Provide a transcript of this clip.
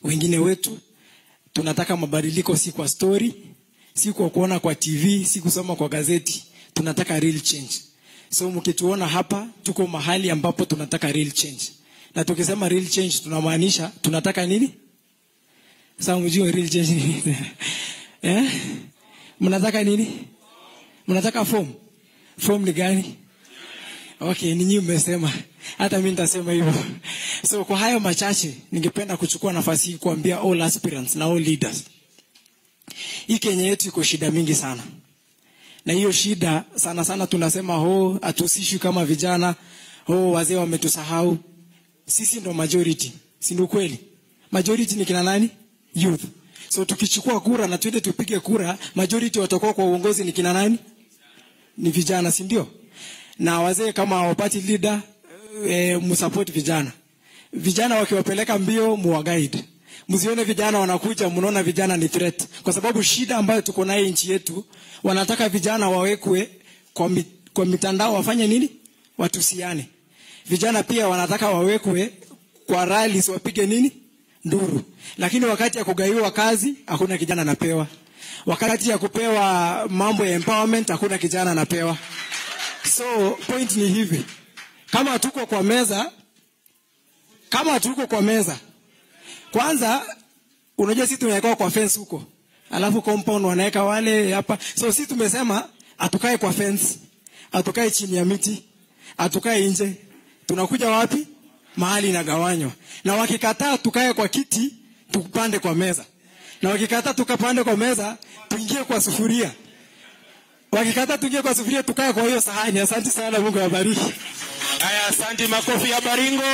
Wengine wetu tunataka mabadiliko si kwa story, si kwa kuona kwa TV, si kusoma kwa gazeti. Tunataka real change. So mkituona hapa, tuko mahali ambapo tunataka real change. Na tukisema real change tunamaanisha tunataka nini? Sasa mjue real change ni nini? Eh? Mnataka nini? Mnataka form? Form ni gani? Okay, ninyi mmesema. Hata mimi nitasema hivyo. So kwa hayo machache ningependa kuchukua nafasi hii kuambia all aspirants na all leaders. Hii Kenya yetu iko shida mingi sana. Na hiyo shida sana sana tunasema ho hatuhusishwi kama vijana, ho wazee wametusahau. Sisi ndo majority, si ndio kweli? Majority ni kina nani? Youth. So tukichukua kura na twende tupige kura, majority watakuwa kwa uongozi ni kina nani? Ni vijana, si ndio? Na wazee kama hawapati leader, msupport vijana. Vijana wakiwapeleka mbio muwaguide. Msione vijana wanakuja mnaona vijana ni threat. Kwa sababu shida ambayo tuko nayo nchi yetu, wanataka vijana wawekwe kwa mitandao wafanye nini? Watusiane. Vijana pia wanataka wawekwe kwa rallies wapige nini? Nduru. Lakini wakati ya kugaiwa kazi hakuna kijana anapewa. Wakati ya kupewa mambo ya empowerment hakuna kijana anapewa. So point ni hivi. Kama hatuko kwa meza, kama hatuko kwa meza, kwanza unajua sisi tunaweka kwa fence huko. Alafu compound wanaweka wale hapa. So sisi tumesema atukae kwa fence, atukae chini ya miti, atukae nje. Tunakuja wapi? Mahali inagawanywa. Na wakikataa tukae kwa kiti, tupande kwa meza. Na wakikataa tukapande kwa meza, tuingie kwa sufuria. Wakikataa tuingie kwa sufuria, tukae kwa hiyo sahani. Asante sana, Mungu awabariki. Haya, asante, makofi ya Baringo.